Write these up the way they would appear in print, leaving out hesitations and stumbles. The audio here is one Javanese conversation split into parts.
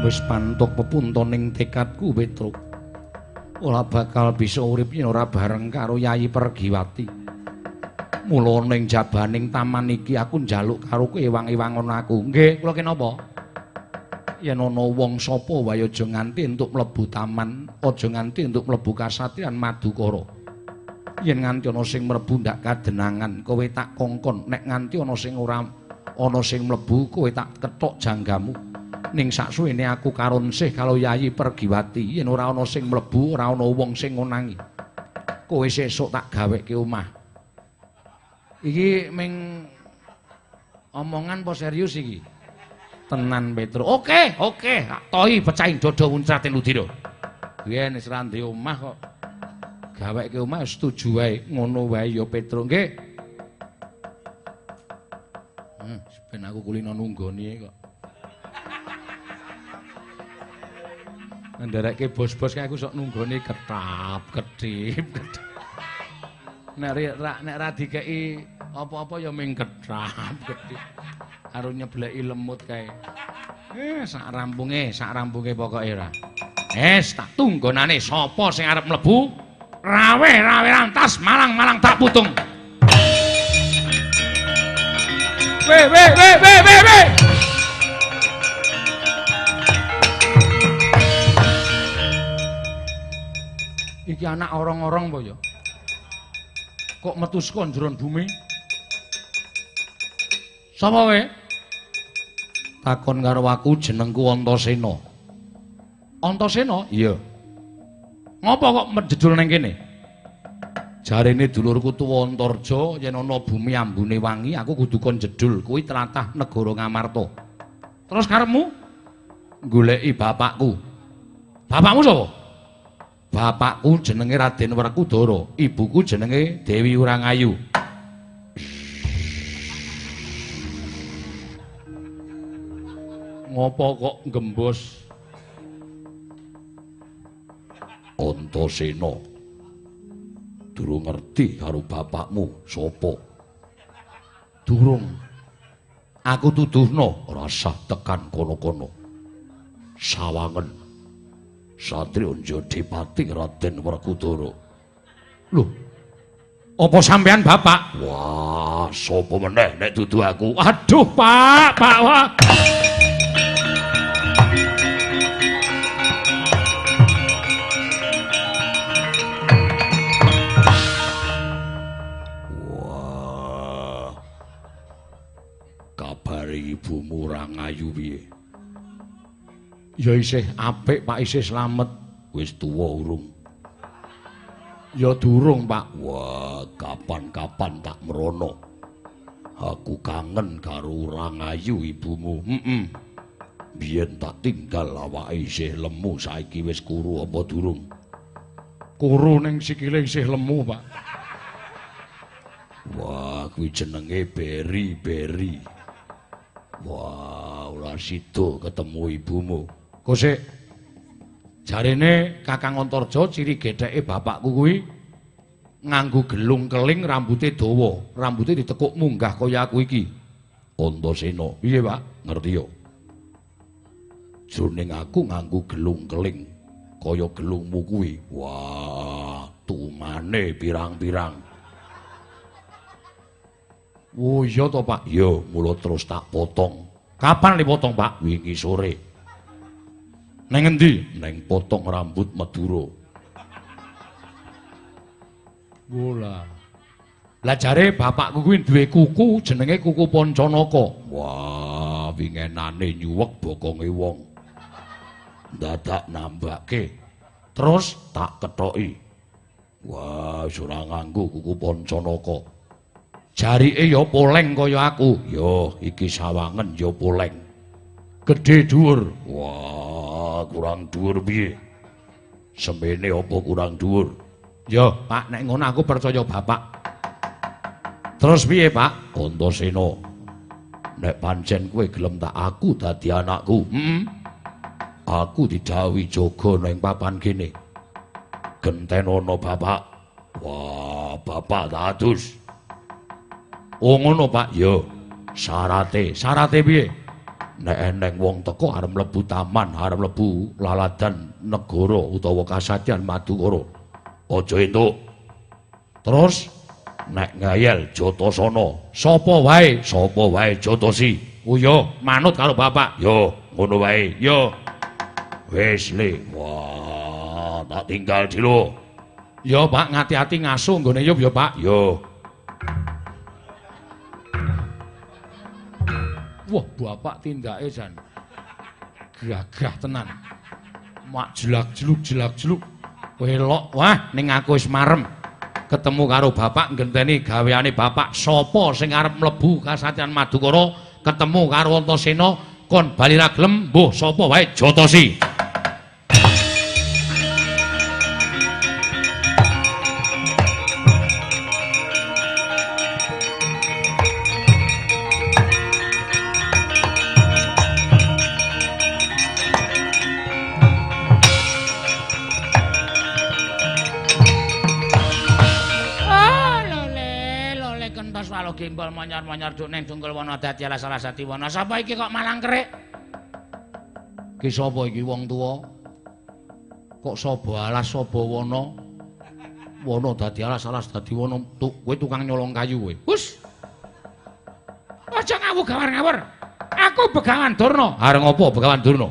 Wis pantuk pepuntoning tekadku Petruk. Ora bakal bisa urip yen ora bareng karo Yayi Pergiwati. Mula ning jabaning taman iki aku njaluk karo kowe ewang-ewangon aku. Nggih, kula ki napa? Yen ana wong sapa wae aja nganti entuk mlebu taman, aja nganti entuk mlebu kasatriyan Madukara. Yen nganti ana sing mlebu ndak kadenangan, kowe tak kongkon. Nek nganti ana sing ora ana sing mlebu, kowe tak kethok janggamu. Ning saksuwene aku karonsih karo Yayi Pergiwati, yen ora ana sing mlebu, ora ana wong sing ngonangi. Kowe sesuk tak gaweke omah. Iki ming omongan apa serius iki? Tenan Petruk. Oke, oke, tak tohi pecahing dada muncratin ludira. Yen wis ra ndek omah kok gaweke omah setuju wae, ngono wae ya Petruk nggih. Ben aku kulino nunggoni kok. Nderekke bos-bos kae aku sok nunggoni ketap, ketip, ketap. Nek ra dikeki apa-apa ya ming ketap, ketip. Karo nyebleki lemut kae. Sak rampunge pokoke ora. Wis tak tunggonane sapa sing arep mlebu? Rawe-rawe rantas malang-malang tak putung. We we we we we we. Iki anak orong-orong apa ya? Kok metu saka njeron bumi? Sapa kowe? Takon karo aku, jenengku Antasena. Antasena? Iya. Ngopo kok mejedul ning kene? Jarene dulurku tuwa Antarja yen ana bumi ambune wangi aku kudu kon jedul kuwi tlatah negara Ngamarta. Terus karepmu? Goleki bapakku. Bapakmu sapa? Bapakku jenenge Raden Werkudara, ibuku jenenge Dewi Urangayu. Ngopo kok gembos? Antasena. Durung ngerti karo bapakmu sapa? Durung. Aku tuduhno ora sah tekan kono-kono. Sawangen. Satrio Jodipati Raden Werkudara. Lho, apa sampean bapak? Wah, sapa meneh nek dudu aku? Aduh, Pak, Pak, wah. Wah. Kabare ibumu ora ngayu piye? Ya isih apik, Pak, isih slamet. Wis tuwa urung? Ya durung, Pak. Wah, kapan-kapan tak merono. Aku kangen karo Urangayu ibumu. Heeh. Biyen tak tinggal awake isih lemu, saiki wis kuru apa durung? Kuru ning sikile isih lemu, Pak. Wah, kuwi jenenge beri-beri. Wah, ora sida ketemu ibumu. Kosek jarene Kakang Antarja ciri getheke bapakku kuwi nganggo gelung keling, rambute dawa, rambute ditekuk munggah kaya aku iki. Antasena, piye, Pak? Ngerti yo. Jroning aku nganggo gelung keling kaya gelungmu kuwi. Wah, tumane pirang-pirang. Oh iya to, Pak? Iya, mula terus tak potong. Kapan dipotong, Pak? Wingi sore. Neng endi? Neng potong rambut Madura. Bola. Lah jare bapakku kuwi duwe kuku jenenge kuku Pancanaka. Wah, wingenane nyuwek bokonge wong. Dadak nambake. Terus tak kethoki. Wah, wis ora nganggo kuku Pancanaka. Jarike ya poleng kaya aku. Ya, iki sawangen ya poleng. Gedhe dhuwur. Wah, kurang dhuwur piye? Semene apa kurang dhuwur? Ya, Pak, nek ngono aku percaya bapak. Terus piye, Pak? Antasena. Nek pancen kowe gelem tak aku dadi anakku. Heeh. Aku didhawuhi jaga nang papan kene. Gentenono bapak. Wah, bapak tak adus. Oh ngono, Pak? Ya. Syarate, syarate piye? Nek eneng wong teko arep mlebu taman, arep mlebu laladan negara utawa kasatyan Madukara, aja entuk. Terus nek ngayal Jatasana, sapa wae? Sapa wae Jatasi. Oh iya, manut karo bapak. Yo, ngono wae. Yo. Wis le. Wah, tak tinggal dilo. Yo, Pak, ngati-ati ngasuh nggone yo, Pak. Yo. Wah, bapak tindake jan gagah tenan. Mak jelak-jeluk jelak-jeluk. Welok, wah ning aku wis marem. Ketemu karo bapak ngenteni gaweane bapak. Sapa sing arep mlebu kasatyan Madukara ketemu karo Antasena kon bali ra gelem mbuh sapa wae Jatasi. Gimbal manyar-manyar duk ning dungkul wana dadi alas-alas dadi wana. Sapa iki kok malang kerik? Ki sapa iki wong tuwa? Kok saba alas saba wana? Wana dadi alas, alas dadi wana. Kowe tukang nyolong kayu kowe. Hus. Aja ngawur gawar-ngawur. Aku Begawan Durna. Arep ngopo Begawan Durna?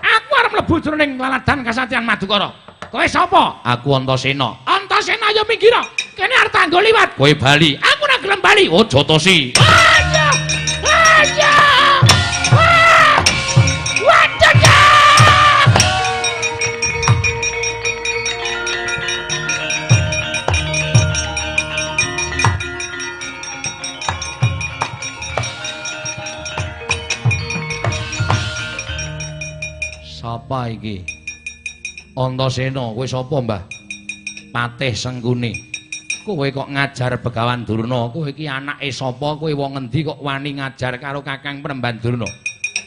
Aku arep mlebu jroning laladan kasatyan Madukara. Kowe sapa? Aku Antasena. Antasena ya minggir. Kene arep tanggo liwat. Kowe bali. Aku ora gelem bali. Oh, Jatasi. Aja. Aja. Wah. Waduh. Sapa iki? Antasena, kowe sapa, Mbah? Patih Sengkuni. Kowe kok ngajar Begawan Durna? Kowe iki anake sapa? Kowe wong endi kok wani ngajar karo Kakang Premban Durna?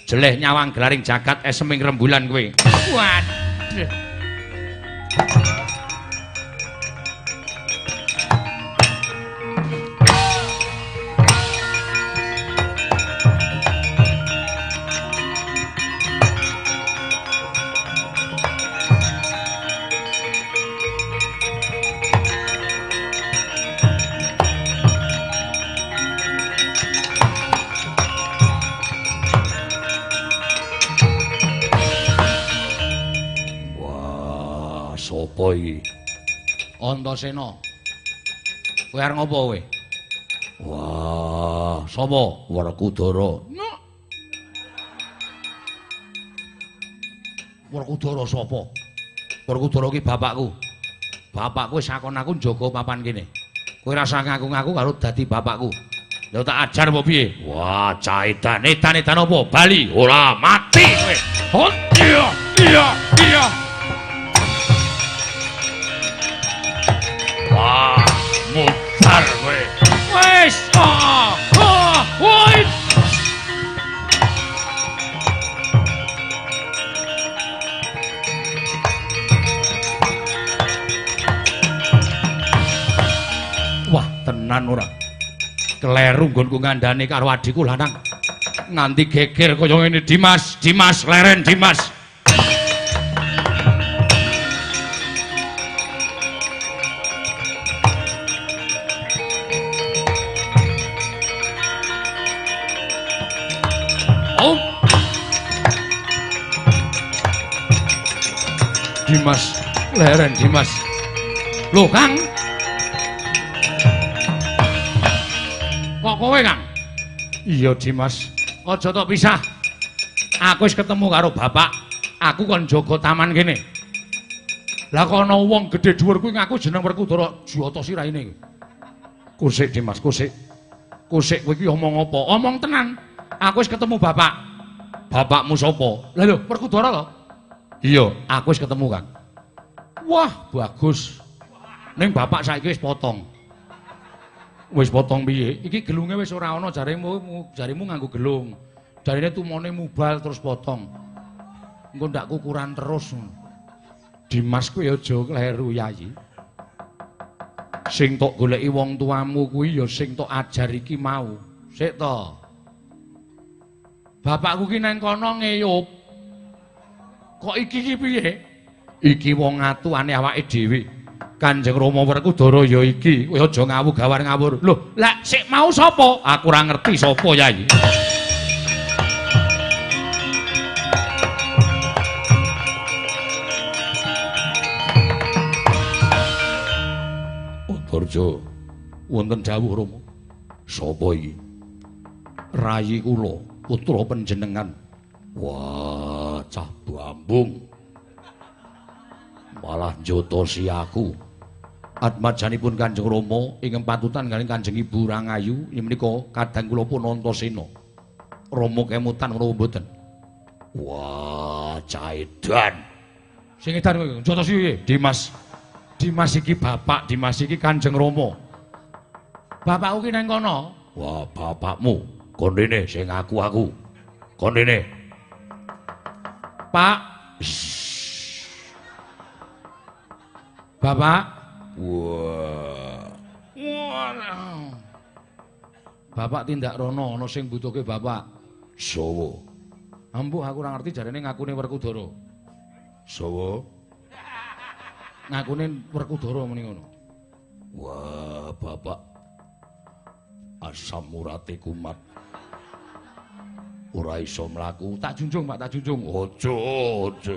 Jeleh nyawang gelaring jagat eseming rembulan kowe. Waduh. Sapa iki? Antasena. Kowe arep ngopo kowe? Wah, sapa? Werkudara. Werkudara sapa? Werkudara ki bapakku. Bapakku wis akon aku njaga papan kene. Kowe rasa ngaku-ngaku karo dadi bapakku. Lha tak ajar apa piye? Wah, cah edan, edan edan apa? Bali. Ora mati kowe. Oh, iya, iya, iya. Wah, mutar kowe. Wis, ah, ah, woi. Wah, tenan ora. Kleru nggonku ngandani karo adhiku lanang. Nganti geger kaya ngene Dimas, Dimas leren Dimas. Oh. Dimas, leren Dimas. Lho, Kang. Kok kowe, Kang? Iya, Dimas. Aja tok pisah. Aku wis ketemu karo bapak. Aku kon jaga taman kene. Lah kok ana wong gedhe dhuwur kuwi ngaku jeneng Werkudara, Jatasi raine. Kusik Dimas, kusik. Kusik kowe iki omong apa? Omong tenan. Aku wis ketemu bapak. Bapakmu sapa? Lah lho, Werkudara to? Iya, aku wis ketemu, Kang. Wah, bagus. Ning bapak saiki wis potong. Wis potong piye? Iki gelunge wis ora ana jaremu, jaremu nganggo gelung. Jarine tumone mubal terus potong. Engko ndak kukuran terus. Dimas kuwi aja kleru, Yayi. Sing tok goleki wong tuamu kuwi ya sing tok ajar iki mau. Sik to. Bapakku ki nang kono ngeyup. Kok iki ki piye? Iki wong atuane awake dhewe. Kanjeng Rama Werkudara ya iki. Kowe aja ngawu gawar ngawur. Lho, lah sik mau sapa? Aku ora ngerti sapa, Yai. Antarja, wonten dawuh Rama. Sapa iki? Rayi kula, putra panjenengan. Wah, cah bambung. Malah njotosi aku. Atmajanipun Kanjeng Rama ingkang patutan kaliyan Kanjeng Ibu Rangayu inggih menika kadang kula pun Antasena. Rama kemutan menapa mboten? Wah, cah edan. Sing edan kowe njotosi piye? Dimas. Dimas iki bapak, Dimas iki Kanjeng Rama. Bapakku ki nang kono. Wah, bapakmu. Kon rene sing aku. Kon rene. Pak. Bapak. Wah. Wah. Bapak tindak rono ana sing butuhke bapak. Sawa. Ampuh aku ora ngerti jarene ngakune Werkudara. Sawa. Ngakune Werkudara muni ngono. Wah, bapak. Asam urate kumat. Ora iso mlaku. Tak junjung, Pak, tak junjung. Aja, aja.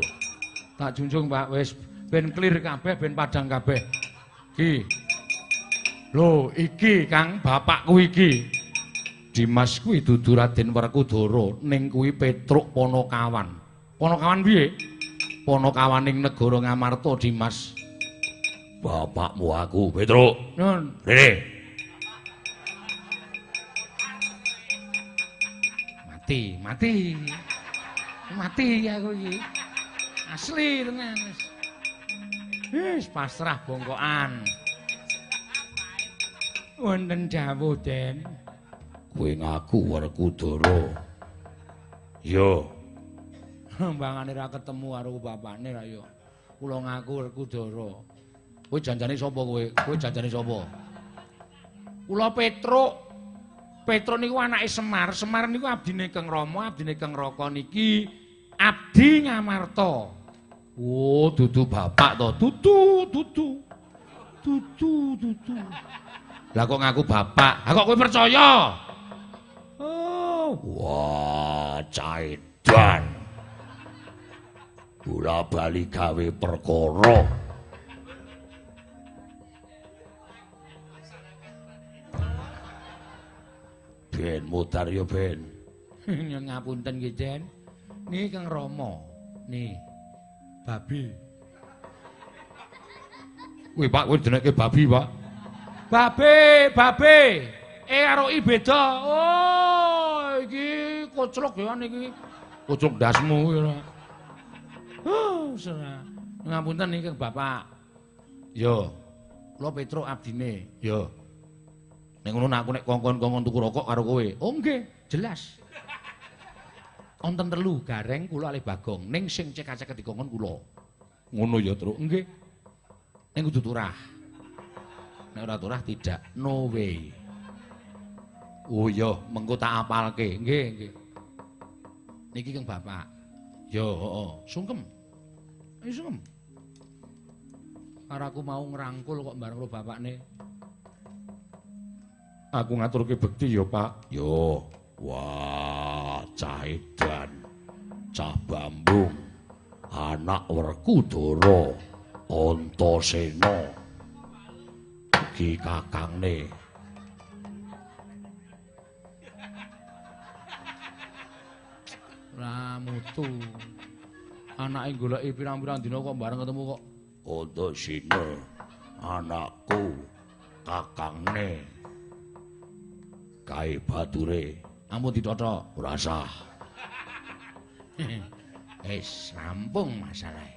Tak junjung, Pak, wis ben clear kabeh, ben padhang kabeh. Iki. Lho, iki Kang, bapakku iki. Dimas kuwi dudu Raden Werkudara, ning kuwi Petruk Panakawan. Panakawan piye? Panakawaning negara Ngamarta, Dimas. Bapakmu aku, Petruk. Nun. Rene. Mati, mati. Mati aku iki. Asli tenan wis. Wis pasrah bongkokan. Wonten dawuh, Den. Kowe ngaku Werkudara. Yo. Mbangane ra ketemu karo bapakne ra yo. Kula ngaku Werkudara. Kowe janjane sapa kowe? Kowe janjane sapa? Kula Petruk. Petruk niku anake Semar. Semar niku abdine Kang Rama, abdine Kang Raka niki abdi Ngamarta. Oh, dudu bapak to. Dudu, dudu. Dudu, dudu. Lah kok ngaku bapak? Lah kok kowe percaya? Oh, wah, cah edan. Bola bali gawe perkara. Ben mudar ya ben. Nyuwun ngapunten nggih, Den. Niki Kang Rama. Nih. Babi. Kuwi Pak, kowe jenenge babi, Pak. Babe, babe. E karo i beda. Oh, iki koclok ya niki. Koclok ndasmu kuwi ora. Oh, sera. Ngapunten niki Bapak. Yo. Kula Petruk abdine. Yo. Nek ngono aku nek kongkon-kongkon tuku rokok karo kowe. Oh nggih, jelas. Wonten telu, Gareng kula alih Bagong. Ning sing cekak-cekek dikongkon kula. Ngono ya, Truk. Nggih. Ning kudu turah. Nek ora turah tidak, no way. Oh iya, mengko tak apalke. Nggih, nggih. Niki Kang Bapak. Yo, heeh, sungkem. Ayo sungkem. Karo aku mau ngrangkul kok bareng karo bapakne. Aku ngaturke bekti ya, Pak. Yo. Wah, cah edan. Cah bambung. Anak Werkudara, Antasena. Iki kakangne. Ra mutu. Anake goleki pirang-pirang dina kok bareng ketemu kok Antasena anakku kakangne. Kae bature. Ampun ditothok, ora sah. Wis rampung masalahe.